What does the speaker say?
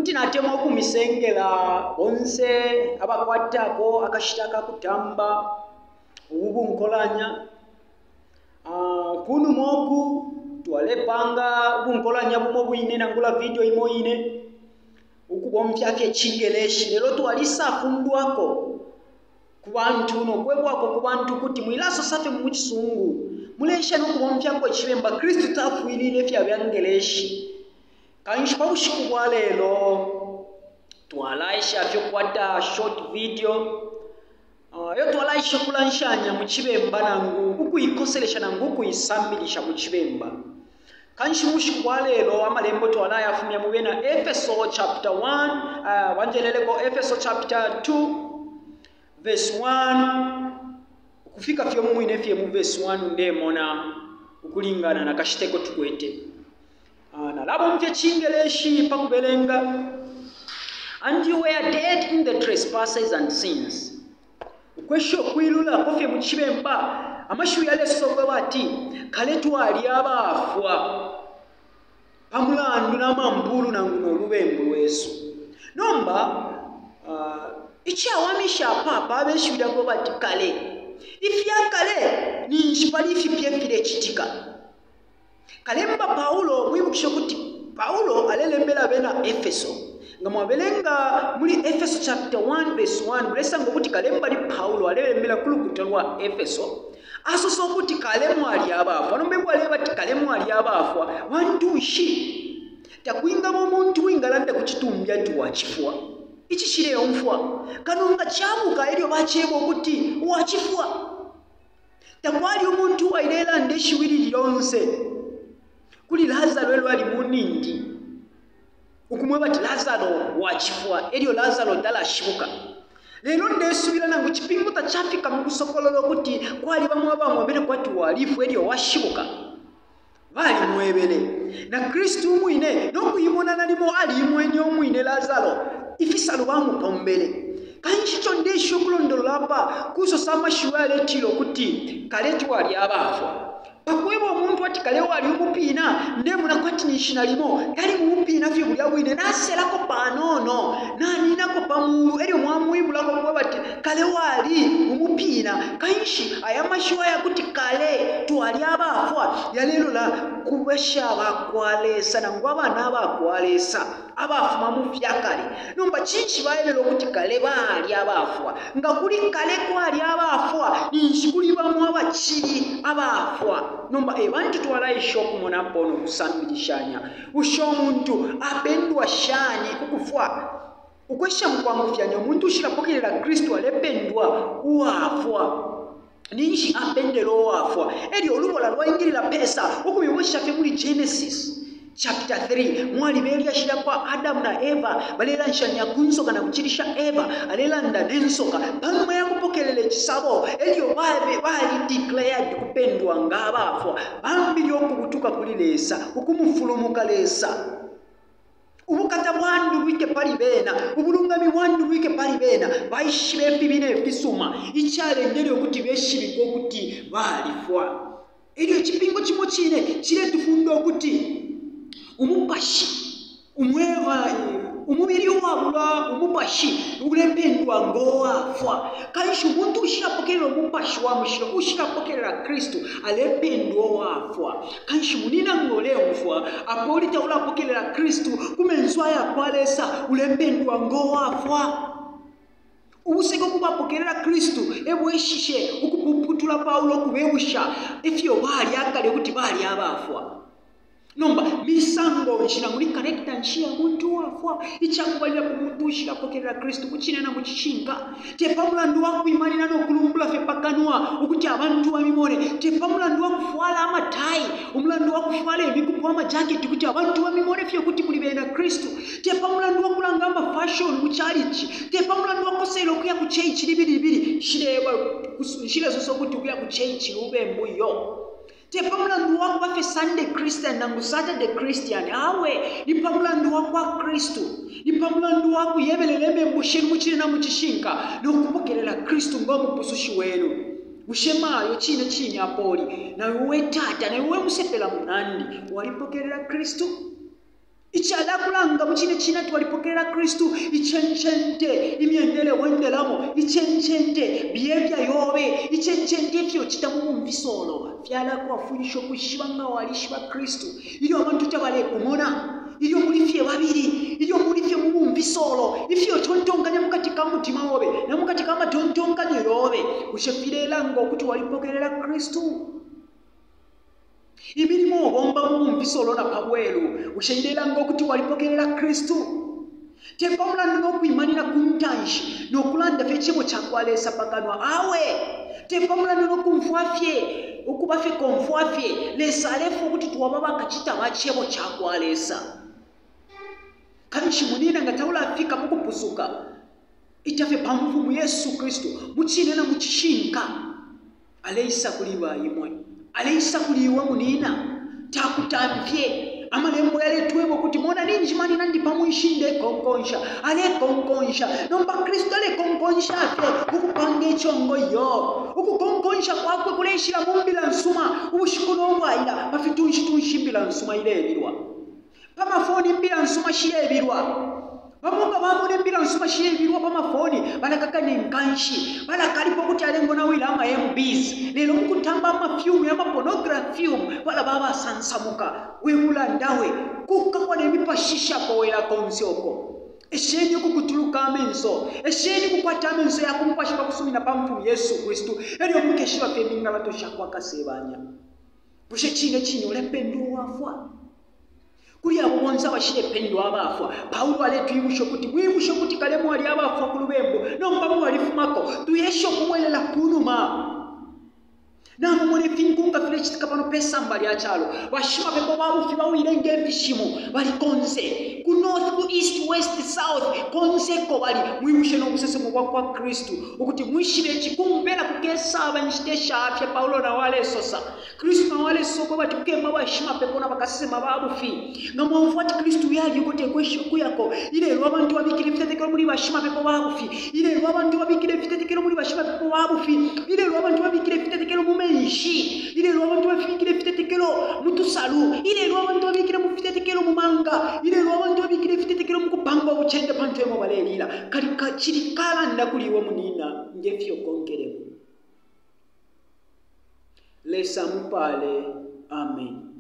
Kuti natemwa ukumisengela bonse abakwatako akashita ka kutamba ubu bunkolanya. Ku numa uku twalepanga ubunkolanya bumo bwine nangula video imo ine ukubomfya fye Icingeleshi, lelo twalisafundwako ku bantu no kwebwako ku bantu ukuti mwilasosa fye mu Cisungu, muleesha no kubomfyako Icibemba. Kristu tafwilile fya byangeleshi. Kanshi pa bushiku bwa lelo twalaesha fye ukukwata short video iyo twalaesha ukulanshanya mu Cibemba nangu ukuikoselesha nangu ukuisambilisha mu Cibemba. Kanshi mu bushiku bwa lelo amalembo twalayafumya mu bena Efeso chapter 1, banjeleleko Efeso chapter 2 verse 1 ukufika fye mu mwine fye mu verse 1 ndemona ukulingana na kashiteko tukwete. Nalabomfya Cingeleshi pa kubelenga. And you were dead in the trespasses and sins. Ukwesha ukwilulako fye mu Cibemba, amashiwi yalesosa ukweba ati kale twali abafwa pa mulandu na mampulu nangu no lubembu lwesu. Nomba icawamisha apa pabeshiwi lyakweba ati kale. Ifya kale ninshi pali ifipya ifilecitika. Kalemba Paulo, mwibukishe ukuti Paulo alelembela abena Efeso. Nga mwabelenga muli Efeso chapter 1 verse 1, mulesanga ukuti kalemba ni Paulo alelembela ku lukuta lwa Efeso. Asosa ukuti kale mwali abafwa. Nomba aleba ati kale mwali abafwa. Bantu nshi? Takwingaba umuntu wingalanda ku citumbi ati wacifwa. Ici cileumfwa. Kano nga cabuka elyo baceba ukuti wacifwa. Takwali umuntu uwailelanda ishiwi lili lyonse kuli Lazaro elyo ali mu nindi, ukumweba ati Lazaro wacifwa, elyo Lazaro talashibuka. Lelo ndesubila nangu cipingo tacafika mu kusokolola ukuti kwali bamo abamwebele kwati walifwa elyo washibuka. Balimwebele na Kristu umwine nokuimona nalimo aliimwenye umwine Lazaro ifisalo bamupombele. Kanshi ico ndesha ukulondolola apa kusosa amashiwi aletila ukuti kale twali abafwa. Pakweba umuntu ati kale wali umupina, ndemona kwati ninshi nalimo tali mu bupina fye bulya bwine, naselako panono naninako pa mulu elyo mwamwibulako kweba ati kale wali umupina. Kanshi aya mashiwi ayakuti kale twali abafwa yalelola ku basha bakwa Lesa nangu abana bakwa Lesa abafuma mu fyakale. Nomba cinshi baebele ukuti kale bali abafwa? Nga kuli kale kwali abafwa, ninshi kuli bamo abacili abafwa. Nomba bantu twalaisha ukumonapo no kusambilishanya. Bushe umuntu apendwa shani ukufwa? Ukwesha mukwangufyanya, umuntu ushilapokelela Kristu alependwa uwafwa. Ninshi apendela uwafwa? Elyo ulubola lwaingilila pesa ukubibwisha fye muli Genesis chapter 3. Mwaliba ilyashi lya kwa Adamu na Eva balelanshanya ku nsoka, na kucilisha Eva alelanda ne nsoka panuma ya kupokelela icisabo. Elyo bali declared kupendwa nga abafwa, bambile ukubutuka kuli Lesa, ukumufulumuka Lesa. Ubukata bwandulwike pali bena, ubulungami bwandulwike pali bena, baishibe ifibi ne fisuma, icalengele ukuti beshibike ukuti balifwa. Elyo icipingo cimo cine ciletufunda ukuti umupashi umubili uwabula umupashi ulependwa ngo wafwa. Kanshi umuntu ushilapokelela umupashi wa mushilo, ushilapokelela Kristu, alependwa uwafwa. Kanshi munina ngo uleumfwa apo ulita ulapokelela Kristu ku menso aya kwa Lesa, ulependwa ngo wafwa. Ubuseko kubapokelela Kristu ebweshishe ukupuputula Paulo kubebusha ifyo bali akale ukuti bali abafwa. Nomba misango nshi nangu ni character nshi ya muntu uwafwa? Icakubalilapo, umuntu ushilapokelela Kristu mu cine na mu cishinka, te pa mulandu wa kwimanina no kulumbula fye pa kanwa ukuti abantu bamimone, te pa mulandu wa kufwala amatai, umulandu wa kufwala imikupo, amajaketi kuti abantu bamimone fye ukuti muli bena Kristu, te pa mulandu wa kulanga ama fashion mu chalichi, te pa mulandu wa kosela ukuya ku church libili libili. Nshilesosa ukuti ukuya ku church lubembu yo. Te pa mulandu wa kuba fye Sunday Christian nangu Saturday Christian, awe, ni pa mulandu wa kwa Kristu, ni pa mulandu wa kuyebelela imembu shenu mu cine na mu cishinka no kupokelela Kristu ngo mupusushi wenu. Bushe mayo cine cine apoli, nawe we tata, nawe we musepela munandi, walipokelela Kristu? Icalakulanga mu cine cine ati walipokelela Kristu, icencente imyendele wendelamo, icencente behavior yobe, icencente ifyo ucita mu bumfisolo, fyalakwafwilisha ukwishiba nga walishiba Kristu. Ilyo abantu tabalekumona, ilyo muli fye babili, ilyo muli fye mu bumfisolo, ifyo utontonkanya mu kati ka mutima obe na mu kati ka matontonkanyo yobe, bushe filelanga ukuti walipokelela Kristu? Imilimo ubomba mu bumfisolo na pa bwelu, bushe ilelanga ukuti walipokelela Kristu? Te pa mulandu no kwimanina ku ntanshi no kulanda fye icebo ca kwa Lesa pa kanwa, awe! Te pa mulandu no kumfwa fye, ukuba fye komfwa fye. Lesa alefwaya ukuti twaba bakacita ba cebo ca kwa Lesa. Kanshi munina nga taulafika mu kupusuka, ita fye pa Mfumu Yesu Kristu mu cine na mu cishinka. Aleisa kuli ba imwe. Aleisa kuli iwe, munina. Takutamfye. Amalembo yaletweba ukuti, Mona, ninjimanina ndi pa mwinshi ndekonkonsha. Alekonkonsha. Nomba Kristu alekonkonsha fye ukupanga icongo iyo. Ukukonkonsha kwakwe kuleishila mu mbila nsuma ubushiku no bwaila pa fitunshi tunshi imbila nsuma ilebilwa. Pa mafoni imbila nsuma shilebilwa. Bamo nga bamona imbila nsuma shilebilwa pa mafoni balakaka ne nkanshi, balakalipa ukuti alengonawila ama MBs. Lelo mu kutamba amafyumu ya ma pornography film balaba abasansamuka. We bulanda we! Kukakwa ne mipashi ishakowela konse uko. Esheni ukukutuluka amenso. Esheni ukukwata amenso ya ku mupashi pa kusumina pa Mfumu Yesu Kristu, e lyo mukeshiba fye imingalato sha kwa Kasebanya. Bushe cine cine ulependwa uwafwa? Kuli abo bonse abashilependwa abafwa, Paulo aletwibusha ukuti, Mwibushe ukuti kale mwali abafwa ku lubembu, nomba mwalifumako. Tuyesha ukubwelela ku numa. Namumona ifinkunka filecitika pano pe samba lya calo. Bashimapepo ba bufi bawile nge fishimu. Bali konse, ku north, ku east, west, south, konse eko bali. Mwibushe no busesemo bwa kwa Kristu ukuti mwishibe ici, ku mpela kukesaba inshita isha-afya, Paulo na o alesosa. Kristu na o alesosa ukweba ati kukema bashimapepo na bakasesema ba bufi. Nga mwaumfwa ati Kristu uyo aliko tekwesha ukuyako. Ilelo abantu babikile ifitetekelo muli bashimapepo ba bufi. Ilelo abantu babikile ifitetekelo muli bashimapepo ba bufi. Ilelo abantu babikile ifitetekelo mu menshi. Ilelo abantu babikile ifitetekelo mu tusalu. Ilelo abantu babikile mu fitetekelo mu manga. Ilelo abantu babikile ifitetekelo mu kupanga ubucende pantu emo balelila. Kali ka, cili kalanda kuli iwe munina nge fyo ukonkelemo. Lesa amupale. Amen.